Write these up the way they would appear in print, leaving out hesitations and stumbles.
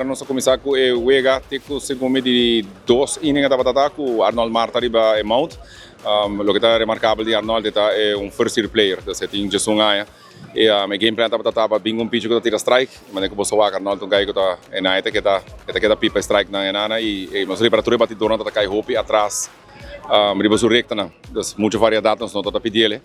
nos a kuminsá ku e wega te ku segun mi di dos inning tabata ta ku Arnold Marta riba e mound. Loke ta remarkabel di Arnold e ta e un first year player, dus e tin djesun aña. E e game plan tabata ta pa bin un pichi ku ta tira strike, manera ku bo sa wak Arnold ta un guy ku ta e nan e ta keda e ta keda pipa e strike nan e nana i nos ripara tur e batidornan ta kai hopi atras riba su rektanan. Dus muchu variedat nos no ta pidiel.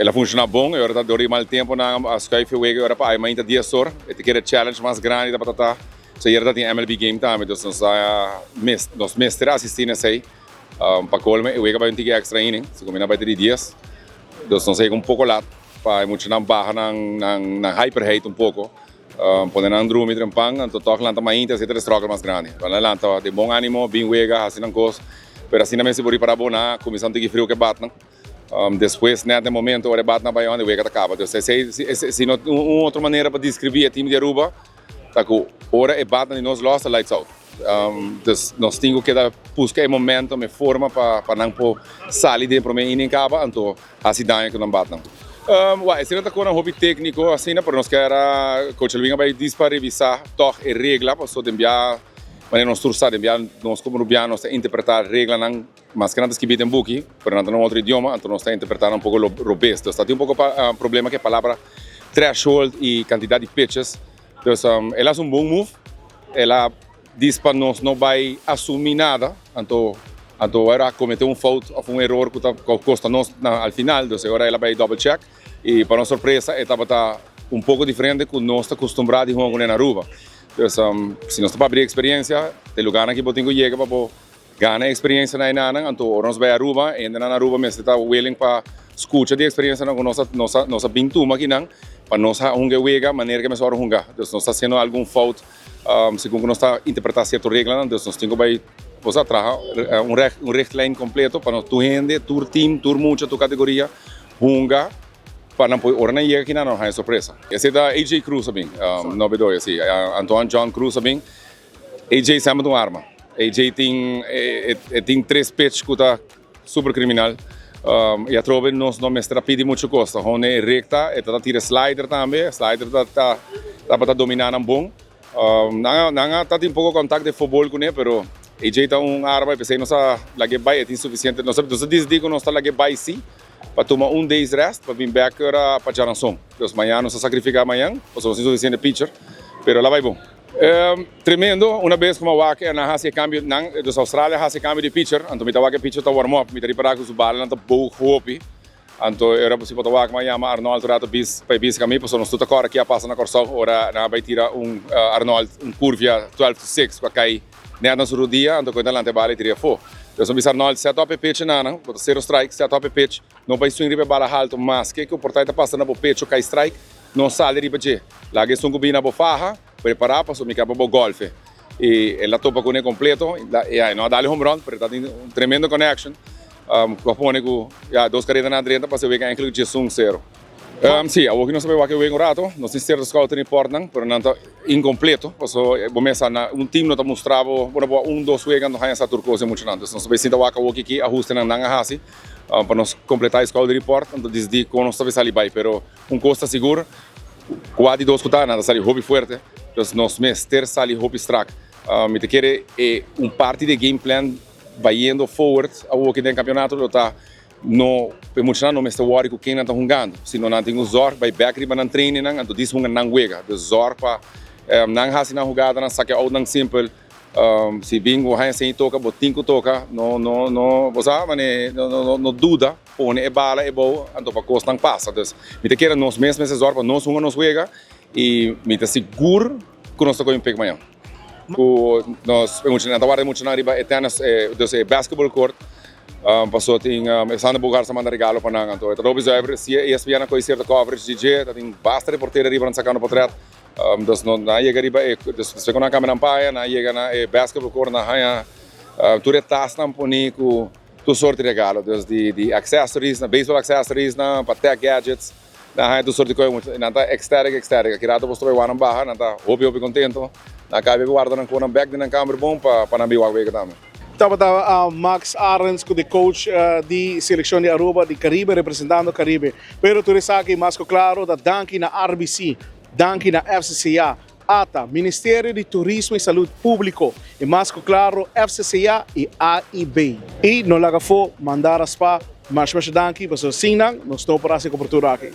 El a funciona bon, e ora ta dor di mal tempo nan a schuif e wega e ora pa ai mainta 10 or. E ta kere challenge mas grandi tabata ta so yera ta tin MLB game tambe, dus nos a mes nos mester asisti na esey. Pa colme e wega bai un tiki extra inning, si cuminda bai ta di 10. Dus nos a yega un poco lat pa e muchanan baha nan nan nan hyperheid un poco. Pone nan drumi trempan, anto tog lanta mainta esey ta e struggle mas grandi. Nan lanta den bon animo, bin wega, haci nan cos, pero asina mes si bo ripara bo nan a cuminsa un tiki friu cu e batnan. Despues net e momento ora e bat na bayon e wega ta kaba. Dus esei si no un otro manera pa describi e team di Aruba ta ku ora e batnan di nos los ta lights out. Dus nos tin ku keda buska e momentum, e forma pa pa nan por sali den prome inning kaba anto hasi daño ku nan batnan. Wak esei no ta konan hopi tekniko asina pero nos kier a coach Elwin a bai dis pa revisa tog e regla pasobra den bia manera nos tur sa den bia nos komo rubiano nos ta interpreta reglanan. Maske nan ta skibí den buki, pero nan ta na un otro idioma, anto nos ta interpretá nan un poko robes. Dus ta tin un poko problema ku e palabra threshold i kantidat di pitches. Dus el a hasi un bon move, el a dis pa nos no bai asumí nada, anto anto ora a kometé un fout òf un eror ku ta kosta nos na al final, dus e ora el a bai double check i pa nos sorpresa e tabata un poko diferente ku nos ta kustumbrá di hunga kuné na Aruba. Dus si nos ta papia di eksperensia, ta e lugarnan ki bo tin ku yega pa bo Gana experiencia na enanan, anto ora nos bay Aruba, hendenan na Aruba mester ta willing pa scucha di experiencianan cu nos a nos a nos a bin tuma akinan pa nos hunga e wega manera cu e mester ora hunga. Dus nos ta haciendo algun fout segun cu nos ta interpreta cierto reglanan, dus nos tin cu bay bo sa traha un un richtlijn completo pa nos tur hende, tur team, tur mucha, tur categoria hunga pa nan por ora nan yega akinan nan no haya sorpresa. Esey ta AJ Cruz a bin, no Bedoya si, Antoine John Cruz a bin. AJ semper ta un arma. AJ tin e tin tres pitch ku ta super kriminal. I atrobe nos no mester a pidi muchu kos. Ta hone e rekta, e ta ta tira slider tambe. Slider ta ta tabata dominá nan bon. Nan nan a ta tin poko kontak den futbol kuné pero AJ ta un arma i p'esei nos a lag'é bai. E tin sufisiente nos a nos a disidí ku nos ta lag'é bai sí pa tuma un days rest pa bin bèk ora pa djaranson. Dus mañan nos a sakrifiká mañan pasobra nos tin sufisiente pitcher pero el a bai bon. Tremendo, una bes ku mi a wak e nan hasi e kambio, nan, dus Australia hasi e kambio di pitcher, anto mi ta wak e pitcher ta warm up, mi ta ripará ku su balanan ta boog hopi, anto e ora si bo ta wak mi a yama Arnold un rato bis pa e bisa ku mi, pasobra nos tur ta kòrda ke a pasa na Kòrsou ora nan a bai tira un Arnold un kurvia 12-6 ku a kai nèt na su rodia, anto ku e ta lanta e bala i tira afó. Dus mi bisa Arnold set up e pitch nan, bo ta sero strike, set up e pitch, no bai swing riba e bala haltu maske ku por ta e ta pasa na bo pecho kai strike, no sali riba dje, laga esun ku bini na bo faha. Prepará pasobra mi ke pa bo golfe. I el a topa kuné kompleto. Ya, e no a dal e home run, pero e ta tin un tremendo connection ku a pone ku ya dos kareda nan a drenta pa se wega enkele ku 11-0. Sí, awor ku nos ta bai wak e wega un rato, nos tin sierto scouting reportnan, pero nan ta inkompleto pasobra bo mes sa na un team no ta mustra bo, bo no por wak un, dos wega no haña sa tur kos e muchanan. Entonces nos ta bai sinta wak awor ki ahustenan nan a hasi pa nos kompletá e scouting report, anto disidí kon nos ta bai sali bai. Pero Un kos ta sigur, kua di dos ku ta, nan ta sali hopi fuerte, dus nos mester sali hopi strak. Mi ta kere e un parti di e game plan bayendo forward awoki den kampionato lo ta no e muchanan no mester wòri ku ken nan ta hungando, sino nan tin ku zòrg bai bèk riba nan trainingnan anto dis hunga nan wega. Dus zòrg pa nan hasi nan hugadanan, saka e outnan simpel. Si bin bo haña seña toka bo tin ku toka, no no no bo sa mane no no no duda. Pone e bala e bou anto pa kosnan pasa. Dus mi ta kere nos mes mester zòrg pa nos hunga nos wega i mi ta sigur ku nos ta kohe un pik mañan. Ku nos e muchanan ta warda e muchanan riba e tennis e dus e basketball court paso tin e Sander Bogaerts a manda regalo pa nan anto e ta hopi zuiver si e ESPN a kohe sierto coverage di dje ta tin basta reportero riba nan sakando potret dus nan a yega riba e dus despues ku nan a kambia nan paya nan a yega na e basketball court nan a haña tur e tasnan poni ku Tur sort di regalo, dus di di accessories, na baseball accessories nan, pa tech gadgets, nan haña tur sort di koe, nan ta ecstatic ecstatic, aki rato bos ta bai wak nan baha, nan ta hopi hopi contento, nan a kabe warda nan konan bek den nan kamber bon pa pa nan bin wak wega tambe. Tabata Max Arends cu di coach di seleccion di Aruba di Caribe representando Caribe. Pero tur esaki mas cu claro ta danki na RBC, danki na FCCA. ATA, Ministerio di Turismo y Salud Publico, y mas cu claro FCCA y AIB. Y no laga afo Mandara Spa, masha masha danki, pasobra sin nan, nos no por haci cobertura aki.